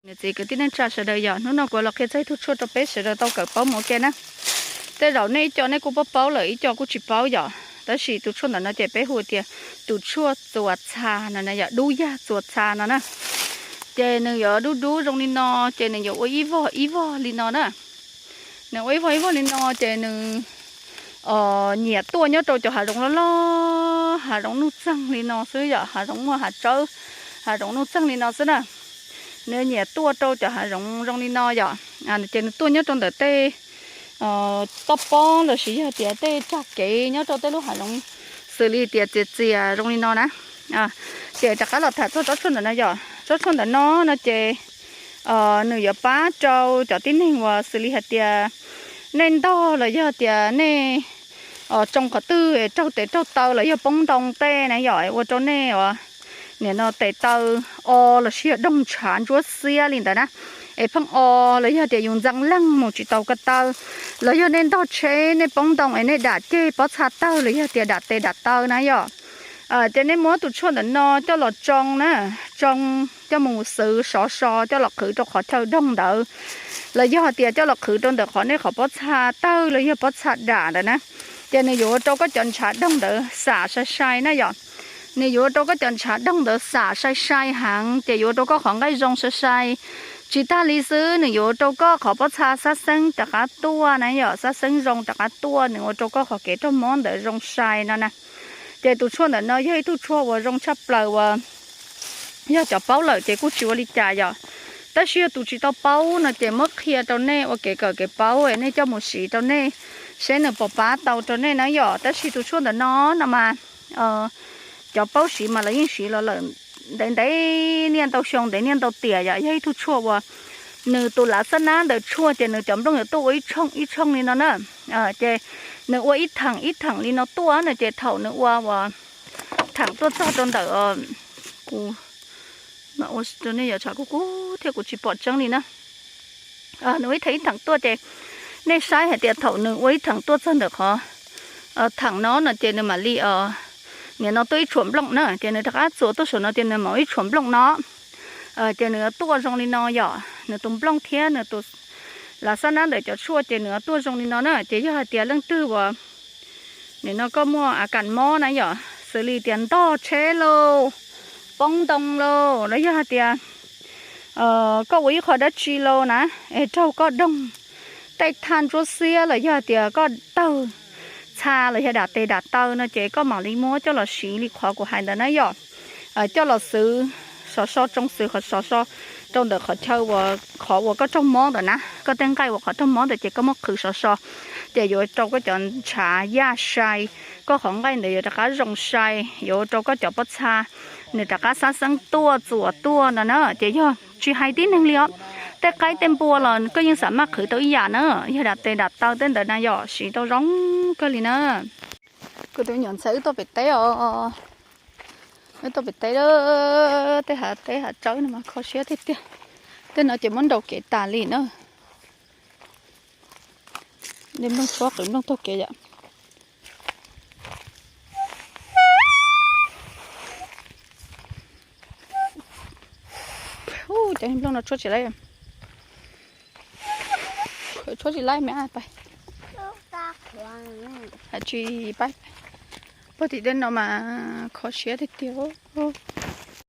Niam txiv kwv tij neej tsa sawv daws yom, hnub no kuv los qhia txog ib tug tshuaj rau peb sawv daws tau kawm paub mus ua ke na. Tej zaum nej ib co nej kuj paub paub lawm, ib co kuj tsis paub yom, tab sis tus tshuaj ntawm no ces peb hu tias tus tshuaj txuas txha no na yom, dub yag txuas txha no na. Ces nws yuav dub dub zoo li no, ces nws yuav ua ib vog ib vog li no na. Nws ua ib vog ib vog li no ces nws nyiam tuaj nyob rau cov hav zoov loj loj, hav zoov nuj txeeg li no xwb yom, hav zoov muaj hav tsawb, hav zoov nuj txeeg li no xwb na. Nws nyiam tuaj rau cov hav zoov zoo li no yom, ces nws tuaj nyob rau ntawm tej toj pob los sis yog tias tej tsag kev nyob rau tej lub hav zoov xws li tias txias txias zoo li no na. Ces rov qab los tham txog tsob tshuaj ntawm no yom, tsob tshuaj ntawm no no ces nws yuav pab rau cov tib neeg uas xws li hais tias nej ntog los yog tias nej tsoo qhov twg raug tes raug taw los yog poob ntoo tej na yom, ua rau nej ua nim no tes taw o los sis yog doog ntshav ntsuab xiab li ntawd na, es pheej o los yog tias yus ntxeev leeg mus tsis tau ko taw, los yog nej ntog tsheb nej poob ntoo es nej dam ceg pob txha tawg los yog tias dam tes dam taw na yom. Ces nej muab tus tshuaj ntawm no coj los tsoo na, tsoo coj mus xwb sov so coj los qhwv rau qhov chaw doog ntawd, los yog hais tias coj los qhwv rau ntawm qhov nej qhov pob txha tawg los yog pob txha dam ntawd na. Ces nws yuav ua rau koj cov ntshav doog ntawd xam sai sai na yom. Nws yuav ua rau koj cov ntshav doog ntawd xam sai sai heev, ces yuav ua rau koj qhov nqaij zoo sai sai. Tsis tag li xwb, nws yuav ua rau koj qhov pob txha xab xeeb rov qab tuaj na yom, xab xeeb zoo rov qab tuaj, nws ua rau koj qhov kev raug mob ntawd zoo sai no na. Ces tus tshuaj ntawm no yog ib tug tshuaj uas zoo tshaj plaws uas yog cov paub lawm ces kuj tsis ua li cas yom. Tab sis yog tus tsis tau paub no ces muab qhia rau nej ua kev kawm kev paub es nej coj mus siv rau nej, seb nws puas pab tau rau nej na yom. Tab sis tus tshuaj ntawm no no mas cov paub siv mas lawv yeej siv los lawm ntev ntev niaj ntau xyoo ntev niaj ntau tiam yom. Yog ib tug tshuaj uas nws tus lav xab nab ntawm tshuaj ces nws cov nplooj yuav tuaj ua ib tshooj ib tshooj li no na. Ces nws ua ib theem ib theem li no tuaj no ces thaum nws ua uas theem tuaj txog rau ntawm, kuv ua rau nej yuav tshav kub kub thiab kuv tsis pom tseeb li na. Nws ua ib theem ib theem tuaj ces nej saib hais tias thaum nws ua ib theem tuaj txog ntawm qhov theem no no ces nws mam li nim no tuaj ib tshuam nplooj na, ces nws rov qab txuas tuaj saum no ces nws mam ua ib tshuam nplooj no. Ces nws tuaj zoo li no yom, nws tus nplooj thiab nws tus lav xab nab ntawm cov tshuaj ces nws tuaj zoo li no na. Ces yog hais tias leej twg uas nim no koj muaj a kas mob na yom, xws li tias ntog tsheb lauj, poob ntoo lauj, los yog hais tias koj ua ib qho dab tsi lauj na, es raug koj doog tej thaj ntsuab xiab los yog hais tias koj tawg txha los yog dam tes dam taw no ces koj mam li muab coj los siv li qhov kuv hais ntawd na yom. Coj los xwb, sov so tsoo xwb qhov sov so rau ntawm qhov chaw uas qhov uas koj raug mob ntawd na, koj tej nqaij uas qhov raug mob ntawd ces koj muab qhwv sov so, ces yuav rau koj cov ntshav yaj sai, koj qhov nqaij ntawd yuav rov qab zoo sai, yuav rau koj cov pob txha nws rov qab xab xeeb tuaj txuas tuaj no na. Ces yog tsis hais tib neeg li os, tej qaib tej npua los koj yeej xam maj qhwv tau ib yam na, yog dam tes dam taw tej ntawd na yom, siv tau zoo kawg li na. Kuv tus me nyuam ntxhais wb tuaj pem teb os, wb tuaj pem teb, tej hav teb hav tsawb no mas kho siab tiag tiag. Tej no ces muab nrau kev tas li na. De nplooj tshuab qwv nplooj taug kev yom. Cov nplooj no tshuab tsis laib, tshuab tsis laib me pais, tsis pais. Puag tim tej no mas kho siab tiag tiag.